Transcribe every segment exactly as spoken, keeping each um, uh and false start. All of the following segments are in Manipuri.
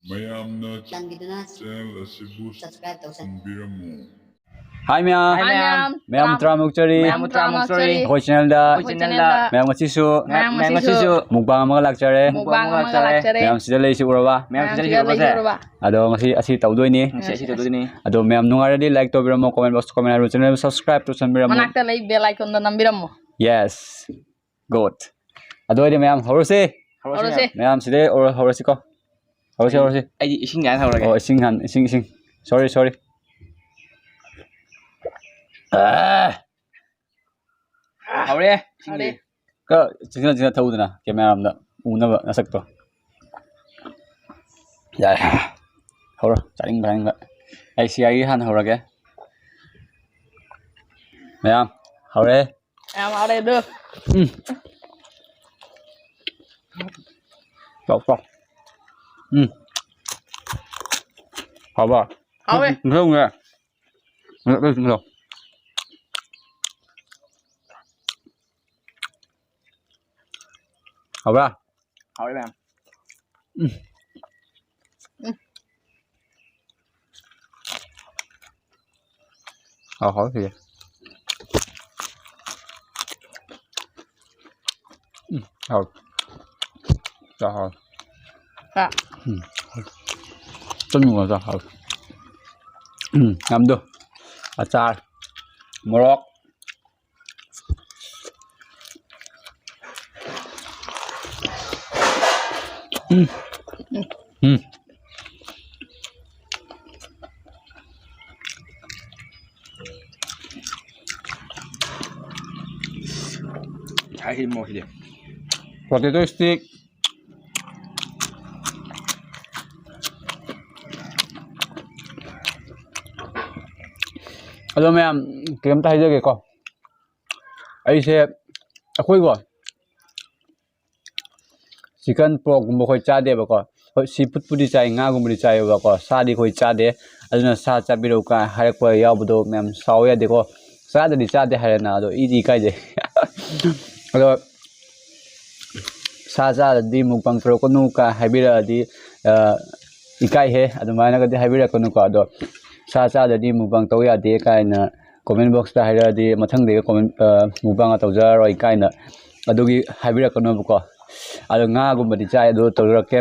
ꯃꯌꯥꯝꯅ ꯆꯥꯟꯕꯤꯗꯨꯅ ꯆꯦꯅꯦꯜ ꯑꯁꯤꯕꯨ subscribe ꯇꯧꯁꯟ ꯇꯧꯕꯤꯔꯝꯃꯨ꯫ ꯍꯥꯏ ꯃꯌꯥꯝ꯫ ꯍꯥꯏ ꯃꯌꯥꯝ꯫ ꯃꯌꯥꯝ ꯇꯔꯥꯃꯨꯛ ꯆꯔꯤ꯫ ꯃꯌꯥꯝ ꯇꯔꯥꯃꯨꯛ ꯆꯔꯤ꯫ ꯑꯩꯈꯣꯏ ꯆꯦꯅꯦꯜꯗ꯫ ꯑꯩꯈꯣꯏ ꯆꯦꯅꯦꯜꯗ꯫ ꯃꯌꯥꯝ ꯉꯁꯤꯁꯨ꯫ ꯃꯌꯥꯝ ꯉꯁꯤꯁꯨ꯫ ꯃꯨꯛꯕꯥꯡ ꯑꯃꯒ ꯂꯥꯛꯆꯔꯦ꯫ ꯃꯨꯛꯕꯥꯡ ꯑꯃꯒ ꯂꯥꯛꯆꯔꯦ꯫ ꯃꯌꯥꯝ ꯁꯤꯗ ꯂꯩꯁꯤ ꯎꯔꯕ꯫ ꯃꯌꯥꯝ ꯃꯌꯥꯝ ꯁꯤꯗ ꯁꯤꯗ ꯂꯩꯁꯤ ꯎꯔꯕꯁꯦ꯫ ꯎꯔꯕ꯫ ꯑꯗꯣ ꯉꯁꯤ ꯑꯁꯤ ꯇꯧꯗꯣꯏꯅꯤ꯫ ꯉꯁꯤ ꯑꯁꯤ ꯇꯧꯗꯣꯏꯅꯤ꯫ ꯑꯗꯣ ꯃꯌꯥꯝ ꯅꯨꯡꯉꯥꯏꯔꯗꯤ like ꯇꯧꯕꯤꯔꯝꯃꯣ, comment box comment ꯍꯥꯏꯔꯣ, channel subscribe ꯇꯧꯁꯟꯕꯤꯔꯝꯃꯣ꯫ ꯃꯅꯥꯛꯇ ꯂꯩ bell icon ꯗ ꯅꯝꯕꯤꯔꯝꯃꯣ꯫ Yes, good. ꯑꯗꯨ ꯑꯣꯏꯔꯗꯤ ꯃꯌꯥꯝ ꯍꯧꯔꯁꯤ꯫ ꯍꯧꯔꯁꯤ꯫ ꯃꯌꯥꯝ ꯁꯤꯗꯩ ꯍꯧꯔ- ꯍꯧꯔꯁꯤꯀꯣ꯫ ꯍꯧꯔꯁꯤ, ꯍꯧꯔꯁꯤ꯫ ꯑꯩꯗꯤ ꯏꯁꯤꯡ ꯍꯥꯟꯅ ꯍꯧꯔꯒꯦ꯫ ꯑꯣ, ꯏꯁꯤꯡ ꯍꯥꯟ ꯏꯁꯤꯡ ꯏꯁꯤꯡ꯫ Sorry, sorry. ꯑꯥ, ꯍꯧꯔꯦ꯫ ꯏꯁꯤꯡꯗꯤ꯫ ꯍꯧꯔꯦ꯫ ꯈꯔ ꯆꯤꯡꯁꯤꯟ ꯆꯤꯡꯁꯤꯟ ꯊꯧꯗꯅ camera ꯔꯣꯝꯗ ꯎꯅꯕ ꯅꯁꯛꯇꯣ꯫ ꯌꯥꯔꯦ꯫ ꯍꯧꯔꯣ, ꯆꯥꯅꯤꯡꯕ ꯆꯥꯅꯤꯡꯕ꯫ ꯑꯩ ꯁꯤ ꯑꯩ ꯍꯥꯟꯅ ꯍꯧꯔꯒꯦ꯫ ꯃꯌꯥꯝ ꯍꯧꯔꯦ꯫ ꯌꯥꯝ ꯍꯥꯎꯔꯦ ꯑꯗꯨ꯫ ꯎꯝ꯫ ꯄꯥꯎ, ꯄꯥꯎ꯫ ꯎꯝ꯫ ꯍꯥꯎꯕ? ꯍꯥꯎꯋꯦ꯫ ꯃꯊꯪꯅꯦ꯫ ꯃꯊꯪ, ꯃꯊꯪ, ꯃꯊꯪ꯫ ꯍꯥꯎꯕ꯭ꯔꯥ? ꯍꯥꯎꯔꯦ ꯃꯌꯥꯝ꯫ ꯎꯝ꯫ ꯎꯝ꯫ ꯍꯥꯎ, ꯍꯥꯎ, ꯁꯤꯗꯤ꯫ ꯎꯝ, ꯍꯥꯎ꯫ ꯆꯥ ꯍꯥꯎ꯫ ꯍꯥ꯫ ꯎꯝ꯫ ꯆꯠꯅꯤꯡꯕ ꯆꯥ ꯍꯥꯎ꯫ ꯎꯝ, ꯌꯥꯝꯗꯨ꯫ ꯑꯆꯥꯔ, ꯃꯣꯔꯣꯛ꯫ ꯎꯝ꯫ ꯎꯝ꯫ ꯍꯥꯏ ꯃꯣꯏꯁꯤꯗꯤ꯫ Potato stick꯫ ꯑꯗꯣ ꯃꯌꯥꯝ ꯀꯩꯝꯇ ꯍꯥꯏꯖꯒꯦꯀꯣ꯫ ꯑꯩꯁꯦ ꯑꯩꯈꯣꯏꯀꯣ chicken pork ꯀꯨꯝꯕ ꯑꯩꯈꯣꯏ ꯆꯥꯗꯦꯕꯀꯣ꯫ ꯍꯣꯏ, sea food ꯄꯨꯗꯤ ꯆꯥꯏ, ꯉꯥꯒꯨꯝꯕꯗꯤ ꯆꯥꯏꯌꯦꯕꯀꯣ, ꯁꯥꯗꯤ ꯑꯩꯈꯣꯏ ꯆꯥꯗꯦ꯫ ꯑꯗꯨꯅ ꯁꯥ ꯆꯥꯕꯤꯔꯛꯎ ꯀꯥꯏ ꯍꯥꯏꯔꯛꯄ ꯌꯥꯎꯕꯗꯣ ꯃꯌꯥꯝ ꯁꯥꯎ ꯌꯥꯗꯦꯀꯣ꯫ ꯆꯥꯗꯗꯤ ꯆꯥꯗꯦ ꯍꯥꯏꯔꯦꯅ, ꯑꯗꯣ ꯏꯗꯤ ꯏꯀꯥꯏꯖꯩ꯫ ꯑꯗꯣ ꯁꯥ ꯆꯥꯗꯗꯤ mukbang ꯇꯧꯔꯛꯀꯅꯨ ꯀꯥꯏ ꯍꯥꯏꯕꯤꯔꯛꯑꯗꯤ, ꯑ, ꯏꯀꯥꯏꯍꯦ, ꯑꯗꯨꯃꯥꯏꯅꯒꯗꯤ ꯍꯥꯏꯕꯤꯔꯛꯀꯅꯨꯀꯣ꯫ ꯑꯗꯣ ꯁꯥ ꯆꯥꯗꯗꯤ mukbang ꯇꯧ ꯌꯥꯗꯦ ꯀꯥꯏꯅ comment box ꯇ ꯍꯥꯏꯔꯛꯑꯗꯤ ꯃꯊꯪꯗꯒꯤ comment, ꯑ, mukbang ꯇꯧꯖꯔꯔꯣꯏ ꯀꯥꯏꯅ ꯑꯗꯨꯒꯤ ꯍꯥꯏꯕꯤꯔꯛꯀꯅꯣꯕꯀꯣ꯫ ꯑꯗꯣ ꯉꯥꯒꯨꯝꯕꯗꯤ ꯆꯥꯏ, ꯑꯗꯨ ꯇꯧꯖꯔꯛꯀꯦ꯫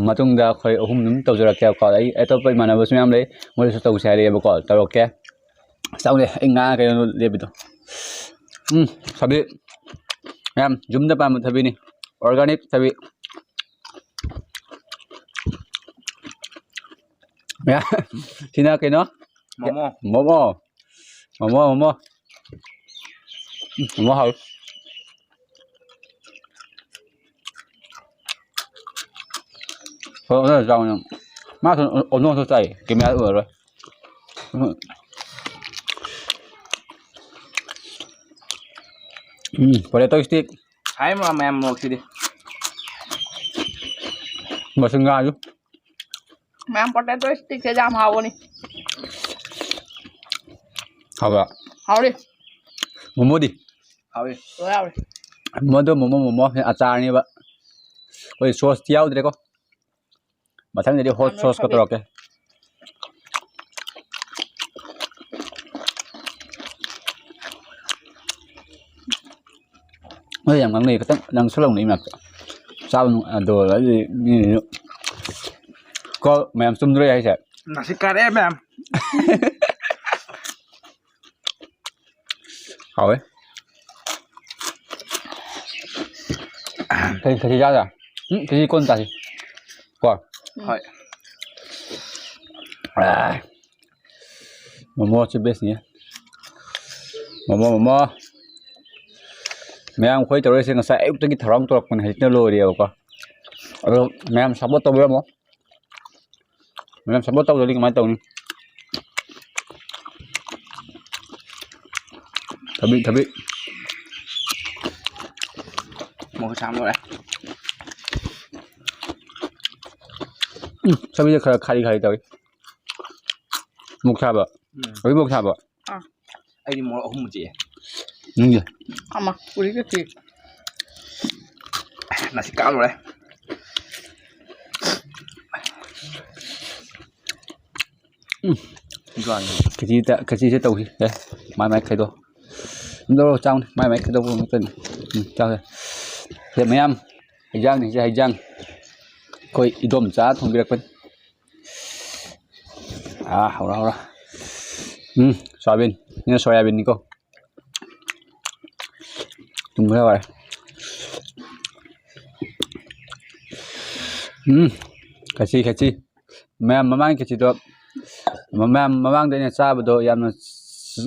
ꯃꯇꯨꯡꯗ ꯑꯩꯈꯣꯏ ꯑꯍꯨꯝ ꯑꯗꯨꯝ ꯇꯧꯖꯔꯛꯀꯦꯕꯀꯣ꯫ ꯑꯩ ꯑꯇꯣꯞꯄ ꯏꯃꯥꯟꯅꯕꯁꯨ ꯃꯌꯥꯝ ꯂꯩ, ꯃꯣꯏꯗꯁꯨ ꯇꯧꯁꯦ ꯍꯥꯏꯔꯛꯑꯦꯕꯀꯣ꯫ ꯇꯧꯔꯛꯀꯦ꯫ ꯆꯥꯎꯅꯦ, ꯑꯩ ꯉꯥ ꯀꯩꯅꯣ ꯂꯦꯞꯄꯤꯗꯣ꯫ ꯎꯝ, ꯊꯕꯤ꯫ ꯃꯌꯥꯝ ꯌꯨꯝꯗ ꯄꯥꯟꯕ ꯊꯕꯤꯅꯤ, organic ꯊꯕꯤ꯫ ꯃꯌꯥꯝ, ꯁꯤꯅ ꯀꯩꯅꯣ? ꯃꯣꯃꯣ꯫ ꯃꯣꯃꯣ꯫ ꯃꯣꯃꯣ, ꯃꯣꯃꯣ꯫ ꯎꯝ, ꯃꯣꯃꯣ ꯍꯥꯎꯏ꯫ ꯍꯣꯏ, ꯑꯣꯟꯅ ꯆꯥꯎꯅ꯫ ꯃꯥꯁꯨ ꯑꯣꯟ-, ꯑꯣꯟꯊꯣꯛ ꯆꯥꯏ, camera ꯎꯔꯔꯣꯏ꯫ ꯎꯝ꯫ ꯎꯝ, potato stick꯫ ꯍꯥꯏ ꯃ-, ꯃꯌꯥꯝ ꯃꯣꯔꯣꯛꯁꯤꯗꯤ꯫ ꯃꯁꯤ ꯉꯥꯁꯨ꯫ ꯃꯌꯥꯝ potato stick ꯁꯦ ꯌꯥꯝ ꯍꯥꯎꯕꯅꯤ꯫ ꯍꯥꯎꯕ꯭ꯔꯥ? ꯍꯥꯎꯔꯤ꯫ ꯃꯣꯃꯣꯗꯤ? ꯍꯥꯎꯔꯤ꯫ ꯂꯣꯏ ꯍꯥꯎꯔꯤ꯫ ꯃꯣꯃꯣꯗꯣ ꯃꯣꯃꯣ, ꯃꯣꯃꯣ ꯑꯆꯥꯔꯅꯦꯕ꯫ ꯑꯩꯈꯣꯏ sauce ꯇꯤ ꯌꯥꯎꯗ꯭ꯔꯦꯀꯣ꯫ ꯃꯊꯪꯗꯗꯤ hot sauce ꯀ ꯇꯧꯔꯛꯀꯦ꯫ ꯅꯣꯏ ꯌꯥꯝ ꯉꯥꯡꯅꯩ, ꯈꯤꯇꯪ ꯅꯪꯁꯨ ꯂꯧꯅꯩ ꯃꯌꯥꯝꯁꯦ꯫ ꯆꯥꯕ ꯅꯨꯡ-, ꯑꯗꯣ ꯑꯩꯗꯤ ꯃꯤꯁꯨ ꯀꯣ ꯃꯌꯥꯝ ꯆꯨꯝꯗ꯭ꯔꯣ ꯑꯩ ꯍꯥꯏꯁꯦ? ꯅꯥꯁꯤꯛ ꯀꯥꯔꯛꯑꯦ ꯃꯌꯥꯝ꯫ ꯍꯥꯎꯋꯦ꯫ ꯀꯔꯤ ꯈꯦꯆꯤ ꯆꯥꯗ? ꯎꯝ, ꯈꯦꯆꯤ ꯀꯣꯟ ꯆꯥꯁꯤ꯫ ꯀꯣ? ꯎꯝ꯫ ꯍꯣꯏ꯫ ꯑꯥ꯫ ꯃꯣꯃꯣꯁꯤ best ꯅꯤ꯫ ꯃꯣꯃꯣ, ꯃꯣꯃꯣ꯫ ꯃꯌꯥꯝ ꯑꯩꯈꯣꯏ ꯇꯧꯔꯤꯁꯦ ꯉꯁꯥꯏ ꯑꯌꯨꯛꯇꯒꯤ ꯊꯧꯔꯥꯡ ꯇꯧꯔꯛꯄꯅꯦ, ꯍꯧꯖꯤꯛꯅ ꯂꯣꯏꯔꯦꯕꯀꯣ꯫ ꯑꯗꯣ ꯃꯌꯥꯝ support ꯇꯧꯕꯤꯔꯝꯃꯣ꯫ ꯃꯌꯥꯝ support ꯇꯧꯗ꯭ꯔꯗꯤ ꯀꯃꯥꯏꯅ ꯇꯧꯅꯤ? ꯊꯕꯤ, ꯊꯕꯤ꯫ ꯃꯍꯨꯠ ꯁꯥꯡ ꯂꯣꯏꯔꯦ꯫ ꯎꯝ, ꯊꯕꯤꯁꯦ ꯈꯔ ꯈꯥꯔꯤ ꯈꯥꯔꯤ ꯇꯧꯏ꯫ ꯃꯣꯛ ꯁꯥꯕ꯫ ꯎꯝ꯫ ꯍꯧꯖꯤꯛ ꯃꯣꯛ ꯁꯥꯕ꯫ ꯑꯥ꯫ ꯑꯩꯗꯤ ꯃꯣꯔꯣꯛ ꯑꯍꯨꯝ ꯆꯤꯛꯑꯦ꯫ ꯅꯪꯗꯤ? ꯑꯃ, ꯎꯔꯤꯒ ꯆꯤꯛ꯫ ꯅꯥꯁꯤꯛ ꯀꯥ ꯂꯣꯏꯔꯦ꯫ ꯎꯝ꯫ ꯈꯦꯆꯤ ꯇ-, ꯈꯦꯆꯤꯁꯦ ꯇꯧꯁꯤ꯫ ꯑꯦ, ꯃꯥꯏ ꯃꯥꯏ ꯈꯥꯏꯗꯣꯛ꯫ ꯑꯗꯨꯝ ꯂꯧꯔꯣ, ꯆꯥꯎꯅꯦ꯫ ꯃꯥꯏ ꯃꯥꯏ ꯈꯥꯏꯗꯣꯛꯄ ꯉꯥꯛꯇꯅꯤ꯫ ꯎꯝ, ꯆꯥꯎꯁꯦ꯫ ꯁꯦ ꯃꯌꯥꯝ, ꯍꯩꯖꯥꯡꯅꯤ ꯁꯦ, ꯍꯩꯖꯥꯡ꯫ ꯑꯩꯈꯣꯏ ꯏꯗꯣꯝꯆꯥ ꯊꯣꯡꯕꯤꯔꯛꯄꯅꯤ꯫ ꯑꯥ, ꯍꯧꯔ, ꯍꯧꯔ꯫ ꯎꯝ, ꯁꯣꯌꯥꯕꯤꯟ꯫ ꯁꯤꯅ ꯁꯣꯌꯥꯕꯤꯟꯅꯤꯀꯣ꯫ ꯇꯨꯝꯕ ꯌꯥꯔꯦ꯫ ꯎꯝ, ꯈꯦꯆꯤ, ꯈꯦꯆꯤ꯫ ꯃꯌꯥꯝ ꯃꯃꯥꯡꯒꯤ ꯈꯦꯆꯤꯗꯣ, ꯃꯌꯥꯝ ꯃꯃꯥꯡꯗ ꯑꯩꯅ ꯆꯥꯕꯗꯣ ꯌꯥꯝꯅ,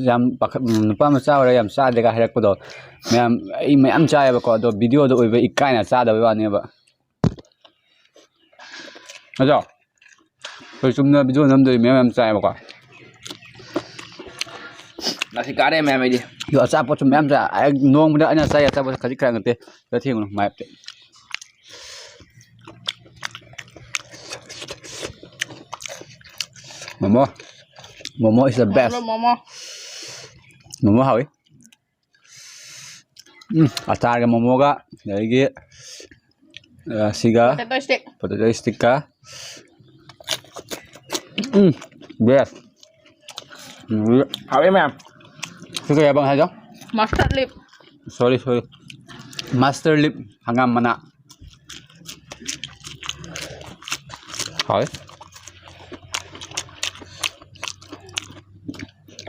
ꯌꯥꯝ ꯄꯥꯈꯠ-, ꯅꯨꯄꯥ ꯃꯆꯥ ꯑꯣꯏꯔꯒ ꯌꯥꯝ ꯆꯥꯗꯦꯒ ꯍꯥꯏꯔꯛꯄꯗꯣ, ꯃꯌꯥꯝ ꯑꯩ ꯃꯌꯥꯝ ꯆꯥꯏꯌꯦꯕꯀꯣ, ꯑꯗꯣ videoꯗ ꯑꯣꯏꯕ ꯏꯀꯥꯏꯅ ꯆꯥꯗꯕꯩ ꯋꯥꯅꯦꯕ꯫ ꯑꯗꯣ ꯑꯩꯈꯣꯏ ꯆꯨꯝꯅ video ꯅꯝꯗꯣꯏ ꯃꯌꯥꯝ ꯌꯥꯝ ꯆꯥꯏꯌꯦꯕꯀꯣ꯫ ꯉꯁꯤ ꯀꯥꯔꯦ ꯃꯌꯥꯝ ꯑꯩꯗꯤ꯫ ꯑꯗꯣ ꯑꯆꯥꯄꯣꯠꯁꯨ ꯃꯌꯥꯝ ꯆꯥꯏ꯫ ꯑꯩ ꯅꯣꯡꯃꯗ ꯑꯩꯅ ꯆꯥꯏ ꯑꯆꯥꯄꯣꯠꯁꯦ ꯈꯖꯤꯛ ꯈꯔ ꯅꯠꯇꯦ꯫ ꯆꯠꯊꯦꯡꯉꯨꯅꯨ ꯃꯥꯏꯞꯇꯤ꯫ Momo. Momo is the best꯫ Momo. Momo ꯍꯥꯎꯏ꯫ ꯎꯝ, ꯑꯆꯥꯔꯒ ꯃꯣꯃꯣꯒ, ꯑꯗꯒꯤ, ꯑ, ꯁꯤꯒ potato stick꯫ Potato stickꯀ꯫ ꯎꯝ, best꯫ ꯎꯝ, ꯍꯥꯎꯋꯦ ꯃꯌꯥꯝ꯫ ꯁꯤ ꯀꯩ ꯍꯥꯏꯕ ꯉꯁꯥꯏꯗꯣ? Mustard leaf꯫ Sorry, sorry꯫ Mustard leaf, ꯍꯪꯒꯥꯝ ꯃꯅꯥ꯫ ꯍꯥꯎꯋꯦ꯫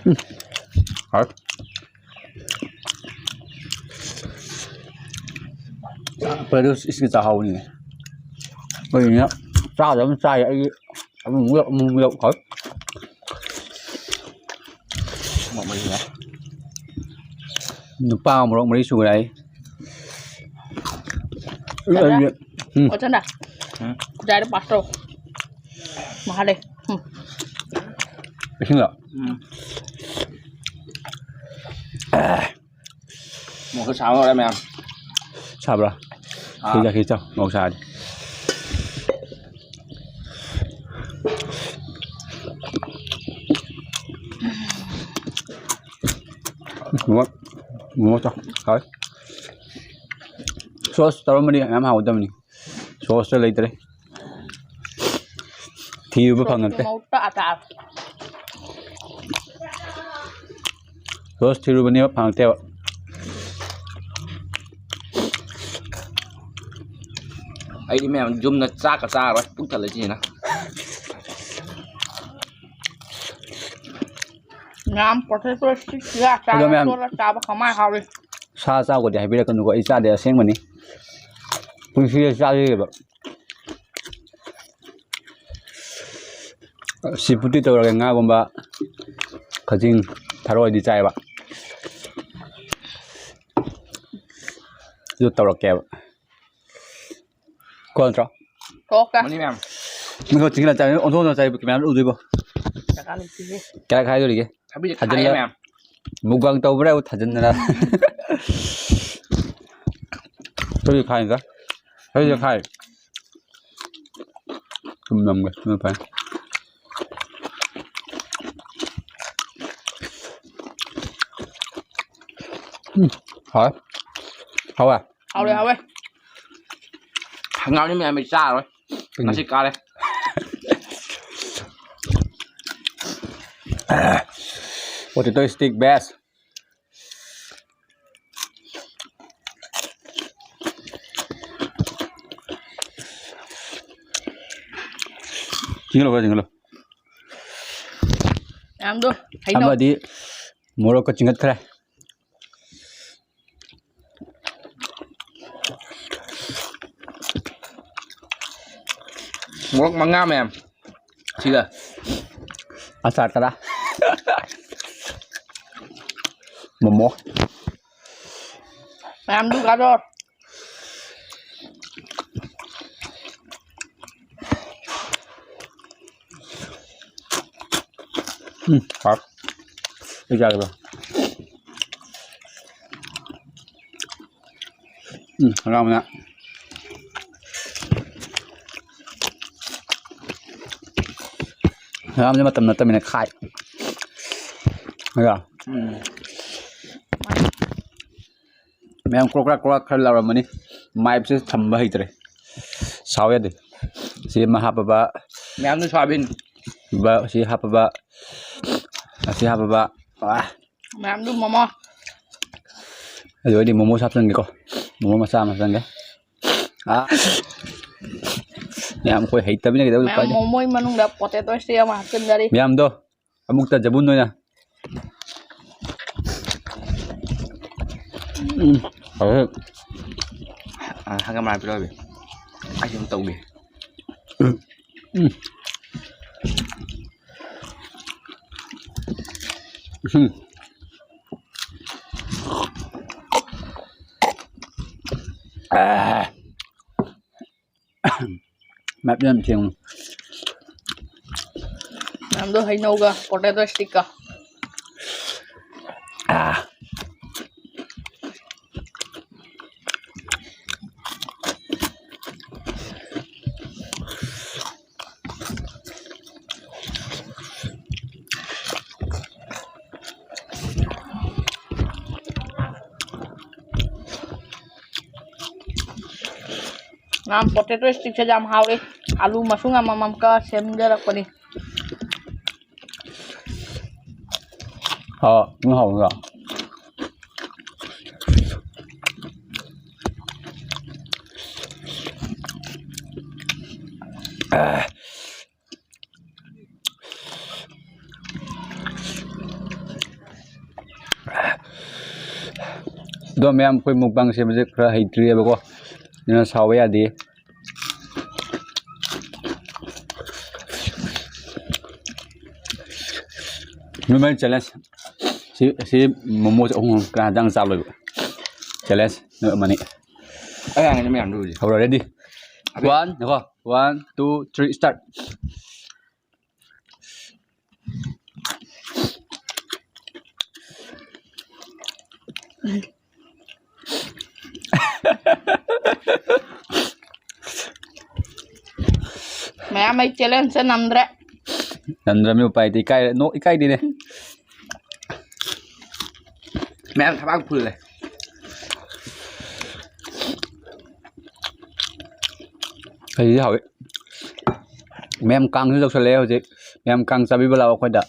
ꯎꯝ꯫ ꯍꯥꯎꯋꯦ꯫ ꯆꯥꯛ ꯄꯦꯔꯨꯁ ꯏꯁꯀꯤ ꯆꯥꯛꯍꯥꯎꯅꯤꯅꯦ꯫ ꯑꯩꯈꯣꯏꯅ ꯆꯥꯗꯕ ꯑꯃ ꯆꯥꯏ꯫ ꯑꯩꯒꯤ ꯑꯃꯨꯛ ꯌꯧ, ꯑꯃꯨꯛ ꯌꯧ꯫ ꯍꯥꯎꯋꯦ꯫ ꯃꯣꯔꯣꯛ ꯃꯔꯤꯅꯦ꯫ ꯅꯨꯄꯥ ꯃꯣꯔꯣꯛ ꯃꯔꯤ ꯁꯨꯔꯦ ꯍꯥꯏ꯫ ꯆꯠꯂꯦ꯫ ꯎꯝ꯫ ꯑꯣ, ꯆꯠꯂꯦ꯫ ꯎꯝ꯫ ꯀꯗꯥꯏꯗ ꯄꯥꯁ ꯇꯧ? ꯃꯍꯥ ꯂꯩ꯫ ꯎꯝ꯫ ꯏꯁꯤꯡꯂꯣ? ꯎꯝ꯫ ꯃꯣꯔꯣꯛꯁꯨ ꯁꯥꯕ ꯍꯧꯔꯦ ꯃꯌꯥꯝ꯫ ꯁꯥꯕ꯭ꯔꯥ? ꯑꯥ꯫ ꯁꯤꯗ ꯈꯤꯇꯪ ꯃꯣꯔꯣꯛ ꯁꯥꯔꯗꯤ꯫ ꯃꯣꯔꯣꯛ, ꯃꯣꯔꯣꯛ ꯆꯥꯎ꯫ ꯍꯥꯎꯋꯦ꯫ ꯁꯣꯁ ꯇꯧꯔꯝꯃꯗꯤ ꯌꯥꯝ ꯍꯥꯎꯒꯗꯕꯅꯤ꯫ ꯁꯣꯁꯇ ꯂꯩꯇ꯭ꯔꯦ꯫ ꯊꯤꯔꯨꯕ ꯐꯪꯉꯛꯇꯦ꯫ ꯃꯧ ꯇꯥ ꯇꯥ꯫ ꯔꯣꯁ ꯊꯤꯔꯨꯕꯅꯦꯕ, ꯐꯪꯉꯛꯇꯦꯕ꯫ ꯑꯩꯗꯤ ꯃꯌꯥꯝ ꯌꯨꯝꯗ ꯆꯥꯛꯀ ꯆꯥꯔꯣꯏ, ꯄꯨꯛ ꯊꯜꯂꯦ ꯁꯤꯅ꯫ ꯃꯌꯥꯝ potato chips ꯀ ꯑꯗꯣ ꯆꯥꯒ ꯃꯌꯥꯝ ꯇꯣꯠꯂ ꯆꯥꯕ ꯀꯃꯥꯏ ꯍꯥꯎꯏ? ꯁꯥ ꯆꯥꯎꯒꯗꯤ ꯍꯥꯏꯕꯤꯔꯛꯀꯅꯨꯀꯣ, ꯑꯩ ꯆꯥꯗꯦ ꯑꯁꯦꯡꯕꯅꯤ꯫ ꯄꯨꯟꯁꯤꯗ ꯆꯥꯗ꯭ꯔꯤꯕ꯫ Seafood ꯇꯤ ꯇꯧꯔꯒꯦ, ꯉꯥꯒꯨꯝꯕ, ꯈꯖꯤꯡ, ꯊꯔꯣꯏꯗꯤ ꯆꯥꯏꯌꯦꯕ꯫ ꯑꯗꯨ ꯇꯧꯔꯛꯀꯦꯕ꯫ ꯀꯣ ꯅꯠꯇ꯭ꯔꯣ? ꯊꯣꯛꯀꯦ꯫ ꯃꯅꯤ ꯃꯌꯥꯝ꯫ ꯅꯪ ꯆꯤꯡꯂ ꯆꯥꯏ, ꯑꯣꯟꯊꯣꯛꯅ ꯆꯥꯏ, ꯀꯃꯥꯏꯅ ꯎꯗꯣꯏꯕꯣ? ꯗꯔꯀꯥꯔ ꯂꯩꯇꯦꯍꯦ꯫ ꯀꯌꯥ ꯈꯥꯏꯗꯣꯔꯤꯒꯦ? ꯊꯕꯤꯁꯦ ꯊꯥꯖꯤꯜꯂ-, ꯈꯥꯏꯌꯦ ꯃꯌꯥꯝ꯫ Mukbang ꯇꯧꯕ꯭ꯔꯥ? ꯊꯥꯖꯤꯟꯗꯅ꯫ ꯊꯕꯤ ꯈꯥꯏꯒ꯫ ꯊꯕꯤꯁꯦ ꯎꯝ꯫ ꯈꯥꯏ꯫ ꯊꯨꯝ ꯅꯝꯒꯦ, ꯊꯨꯝ ꯐꯩ꯫ ꯎꯝ, ꯍꯥꯎꯋꯦ꯫ ꯍꯥꯎꯋꯦ? ꯍꯥꯎꯔꯦ, ꯍꯥꯎꯋꯦ꯫ ꯍꯪꯒꯥꯝꯗꯤ ꯃꯌꯥꯝ ꯃꯌꯥꯝ ꯆꯥꯔꯣꯏ꯫ ꯎꯝ꯫ ꯉꯁꯤ ꯀꯥꯔꯦ꯫ Potato stick best꯫ ꯆꯤꯡꯍꯜꯂꯣ, ꯈꯔ ꯆꯤꯡꯍꯜꯂꯣ꯫ ꯃꯌꯥꯝꯗꯣ ꯍꯩꯅꯧ꯫ ꯑꯃꯗꯤ ꯃꯣꯔꯣꯛꯀ ꯆꯤꯡꯈꯠꯈ꯭ꯔꯦ꯫ ꯃꯣꯔꯣꯛ ꯃꯉꯥ ꯃꯌꯥꯝ꯫ ꯁꯤꯒ꯫ ꯑꯆꯥꯔ ꯇꯔꯥ꯫ ꯃꯣꯃꯣ꯫ ꯃꯌꯥꯝꯗꯨ ꯒꯥꯖꯔ꯫ ꯎꯝ, ꯍꯥꯎ꯫ ꯑꯩ ꯆꯥꯒꯦ꯫ ꯎꯝ, ꯍꯪꯒꯥꯝꯅ꯫ ꯍꯪꯒꯥꯝꯁꯦ ꯃꯇꯝ ꯅꯠꯇꯕꯅꯤꯅ ꯈꯥꯏ꯫ ꯑꯗꯣ ꯎꯝ꯫ ꯃꯌꯥꯝ ꯀ꯭ꯔꯣꯛ ꯀ꯭ꯔꯥꯛ ꯀ꯭ꯔꯣꯛ ꯀ꯭ꯔꯥꯛ ꯈꯔ ꯂꯥꯎꯔꯝꯃꯅꯤ꯫ ꯃꯥꯏꯞꯁꯦ ꯊꯝꯕ ꯍꯩꯇ꯭ꯔꯦ꯫ ꯁꯥꯎ ꯌꯥꯗꯦ꯫ ꯁꯤ ꯑꯃ ꯍꯥꯞꯄꯕ, ꯃꯌꯥꯝꯗꯨ ꯁꯣꯌꯥꯕꯤꯟ꯫ ꯕ-, ꯑꯁꯤ ꯍꯥꯞꯄꯕ, ꯑꯁꯤ ꯍꯥꯞꯄꯕ꯫ ꯑꯥ꯫ ꯃꯌꯥꯝꯗꯨ ꯃꯣꯃꯣ꯫ ꯑꯗꯨ ꯑꯣꯏꯔꯗꯤ ꯃꯣꯃꯣꯁꯨ ꯍꯥꯞꯆꯤꯟꯒꯦꯀꯣ꯫ ꯃꯣꯃꯣ ꯃꯆꯥ ꯑꯃ ꯍꯥꯞꯆꯤꯟꯒꯦ꯫ ꯑꯥ꯫ ꯃꯌꯥꯝ ꯑꯩꯈꯣꯏ ꯍꯩꯇꯕꯅꯤꯅ ꯀꯩꯗꯧ ꯃꯌꯥꯝ ꯎꯄꯥꯏ ꯂꯩ? ꯃꯣꯃꯣꯒꯤ ꯃꯅꯨꯡꯗ potato stick ꯑꯃ ꯍꯥꯞꯆꯤꯟꯖꯔꯤ꯫ ꯃꯌꯥꯝꯗꯣ ꯑꯃꯨꯛꯇ ꯖꯕꯨꯟ ꯑꯣꯏꯅ꯫ ꯎꯝ, ꯍꯥꯎꯋꯦ꯫ ꯑ, ꯍꯪꯒꯥꯝ ꯃꯅꯥ ꯄꯤꯔꯛꯑꯣ, ꯏꯕꯦ꯫ ꯑꯩꯁꯨ ꯑꯝ ꯇꯧꯒꯦ꯫ ꯎꯝ꯫ ꯎꯝ꯫ ꯑ꯫ ꯃꯌꯥꯝ ꯌꯥꯝ ꯊꯦꯡꯉꯨ꯫ ꯃꯌꯥꯝꯗꯣ ꯍꯩꯅꯧꯒ potato stickꯀ꯫ ꯑꯥ꯫ ꯉꯔꯥꯡ potato stickꯁꯦ ꯌꯥꯝ ꯍꯥꯎꯋꯦ꯫ ꯑꯂꯨ ꯃꯁꯨꯡ ꯑꯃꯃꯝ ꯀꯛꯑ ꯁꯦꯝꯖꯔꯛꯄꯅꯤ꯫ ꯍꯥꯎ, ꯅꯪ ꯍꯥꯎꯕ꯭ꯔꯣ? ꯑꯥ꯫ ꯑꯗꯣ ꯃꯌꯥꯝ, ꯑꯩꯈꯣꯏ mukbang ꯁꯦꯝꯕꯁꯦ ꯈꯔ ꯍꯩꯇ꯭ꯔꯤꯑꯕꯀꯣ, ꯑꯗꯨꯅ ꯁꯥꯎꯕ ꯌꯥꯗꯦ꯫ ꯅꯣꯏ ꯃꯔꯤ challenge꯫ ꯁꯤ, ꯁꯤ ꯃꯣꯃꯣꯁꯦ ꯑꯍꯨꯝ ꯀꯅꯥ ꯍꯦꯟꯖꯥꯡ ꯆꯥ ꯂꯣꯏꯕ? Challenge ꯅꯣꯏ ꯑꯃꯅꯤ꯫ ꯑꯩ ꯍꯥꯟꯅ ꯃꯌꯥꯝꯗꯨ ꯍꯧꯖꯤꯛ꯫ ꯍꯧꯔꯣ, ready? ꯑꯕꯦ꯫ One, ꯉꯥꯏꯈꯣ꯫ One, two, three, start꯫ ꯃꯌꯥꯝ, ꯑꯩ challengeꯁꯦ ꯅꯝꯗ꯭ꯔꯦ꯫ ꯅꯝꯗ꯭ꯔꯕꯅꯤ, ꯎꯄꯥꯏ ꯂꯩꯇꯦ꯫ ꯏꯀꯥꯏ-, ꯅꯣ-, ꯏꯀꯥꯏꯗꯦꯅꯦ꯫ ꯃꯌꯥꯝ ꯊꯕꯥꯛ ꯐꯨꯜꯂꯦ꯫ ꯍꯩꯗꯤ ꯍꯥꯎꯋꯤ꯫ ꯃꯌꯥꯝ ꯀꯥꯡꯁꯨ ꯌꯧꯁꯜꯂꯛꯑꯦ ꯍꯧꯖꯤꯛ꯫ ꯃꯌꯥꯝ ꯀꯥꯡ ꯆꯥꯕꯤꯕ ꯂꯥꯛꯑꯣ ꯑꯩꯈꯣꯏꯗ꯫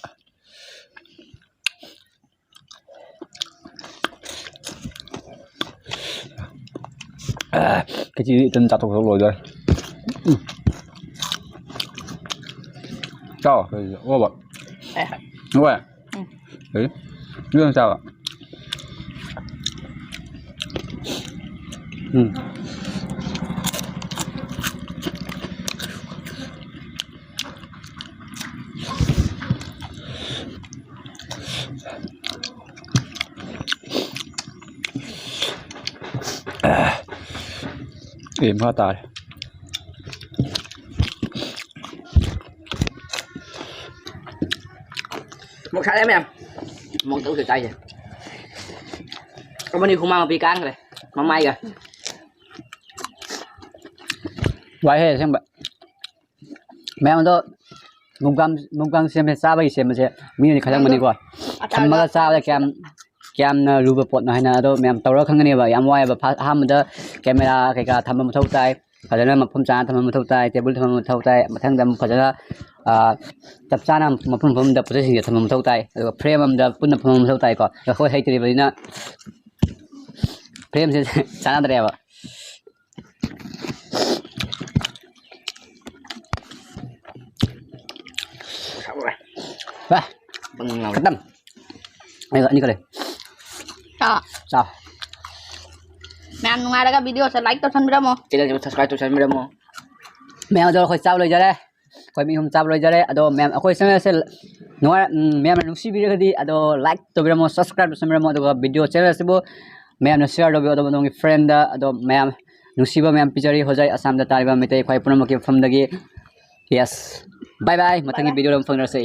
ꯑꯦ, ꯈꯦꯆꯤ ꯏꯊꯟ ꯆꯥꯊꯣꯛ ꯆꯥꯊꯣꯛ ꯂꯣꯏꯗꯣꯔꯦ꯫ ꯎꯝ꯫ ꯆꯥꯎ, ꯀꯩ, ꯑꯣꯕ꯫ ꯑꯦ꯫ ꯍꯣꯏ꯫ ꯎꯝ꯫ ꯀꯩ? ꯏꯊꯟ ꯆꯥꯕ꯫ ꯎꯝ꯫ ꯑꯦ, ꯃꯈꯥ ꯇꯥꯔꯦ꯫ ꯃꯣꯔꯣꯛ ꯁꯥꯔꯦ ꯃꯌꯥꯝ꯫ ꯃꯣꯔꯣꯛ ꯇꯧꯁꯦ ꯆꯥꯏꯁꯦ꯫ ꯑꯃꯅꯤ ꯍꯨꯃꯥꯡ ꯃꯄꯤ ꯀꯥꯡꯈ꯭ꯔꯦ꯫ ꯃꯃꯥꯏꯒ꯫ ꯋꯥꯏꯍꯦ ꯑꯁꯦꯡꯕ꯫ ꯃꯌꯥꯝ ꯑꯗꯣ mukbang, mukbang ꯁꯦꯝꯕꯁꯦ, ꯆꯥꯕꯒꯤ ꯁꯦꯝꯕꯁꯦ ꯃꯤꯅꯗꯤ ꯈꯜꯂꯝꯒꯅꯤꯀꯣ꯫ ꯑꯆꯥꯔ ꯊꯝꯃꯒ ꯆꯥꯕꯗ ꯀꯌꯥꯝ, ꯀꯌꯥꯝꯅ ꯂꯨꯕ ꯄꯣꯠꯅꯣ ꯍꯥꯏꯅ꯫ ꯑꯗꯣ ꯃꯌꯥꯝ ꯇꯧꯔꯒ ꯈꯪꯒꯅꯦꯕ꯫ ꯌꯥꯝ ꯋꯥꯏꯑꯦꯕ꯫ ꯐꯥ-, ꯑꯍꯥꯟꯕꯗ camera ꯀꯩꯀꯥ ꯊꯝꯕ ꯃꯊꯧ ꯇꯥꯏ, ꯐꯖꯅ ꯃꯐꯝ ꯆꯥꯅ ꯊꯝꯕ ꯃꯊꯧ ꯇꯥꯏ, table ꯊꯝꯕ ꯃꯊꯧ ꯇꯥꯏ꯫ ꯃꯊꯪꯗ ꯑꯃꯨꯛ ꯐꯖꯅ, ꯑ, ꯆꯞ ꯆꯥꯅ ꯃꯐꯝ ꯃꯐꯝꯗ ꯄꯣꯠꯆꯩꯁꯤꯡꯁꯦ ꯊꯝꯕ ꯃꯊꯧ ꯇꯥꯏ꯫ ꯑꯗꯨꯒ frame ꯑꯃꯗ ꯄꯨꯟꯅ ꯐꯝꯕ ꯃꯊꯧ ꯇꯥꯏꯀꯣ꯫ ꯑꯩꯈꯣꯏ ꯍꯩꯇ꯭ꯔꯤꯕꯅꯤꯅ frameꯁꯦ ꯆꯥꯟꯅꯗ꯭ꯔꯦꯕ꯫ ꯚꯥꯏ, ꯕꯪ ꯂꯥꯎꯔꯦ꯫ ꯈꯇꯝ꯫ ꯑꯩꯒ ꯑꯅꯤ ꯈꯛ ꯂꯩ꯫ ꯆꯥꯎ꯫ ꯆꯥꯎ꯫ ꯃꯌꯥꯝ ꯅꯨꯡꯉꯥꯏꯔꯒ videoꯁꯦ like ꯇꯧꯁꯟꯕꯤꯔꯝꯃꯣ꯫ Channelꯁꯤꯕꯨ subscribe ꯇꯧꯁꯟꯕꯤꯔꯝꯃꯣ꯫ ꯃꯌꯥꯝ ꯑꯗꯣ ꯑꯩꯈꯣꯏ ꯆꯥꯕ ꯂꯣꯏꯖꯔꯦ꯫ ꯑꯩꯈꯣꯏ ꯃꯤ ꯑꯍꯨꯝ ꯆꯥꯕ ꯂꯣꯏꯖꯔꯦ꯫ ꯑꯗꯣ ꯃꯌꯥꯝ ꯑꯩꯈꯣꯏ channelꯁꯦ ꯅꯨꯡꯉꯥꯏ-, ꯎꯝ, ꯃꯌꯥꯝꯅ ꯅꯨꯡꯁꯤꯕꯤꯔꯒꯗꯤ ꯑꯗꯣ like ꯇꯧꯕꯤꯔꯝꯃꯣ, subscribe ꯇꯧꯁꯟꯕꯤꯔꯝꯃꯣ꯫ ꯑꯗꯨꯒ video channel ꯑꯁꯤꯕꯨ ꯃꯌꯥꯝꯅ share ꯇꯧꯕꯤꯌꯣ ꯑꯗꯣꯝ ꯑꯗꯣꯝꯒꯤ friendꯗ꯫ ꯑꯗꯣ ꯃꯌꯥꯝ ꯅꯨꯡꯁꯤꯕ ꯃꯌꯥꯝ ꯄꯤꯖꯔꯤ ꯍꯣꯖꯥꯏ ꯑꯁꯥꯝꯗ ꯇꯥꯔꯤꯕ ꯃꯩꯇꯩ ꯈ꯭ꯋꯥꯏ ꯄꯨꯝꯅꯃꯛꯀꯤ ꯃꯐꯝꯗꯒꯤ꯫ Yes꯫ Bye bye꯫ ꯃꯊꯪꯒꯤ videoꯗ ꯑꯃꯨꯛ ꯐꯪꯅꯔꯁꯤ꯫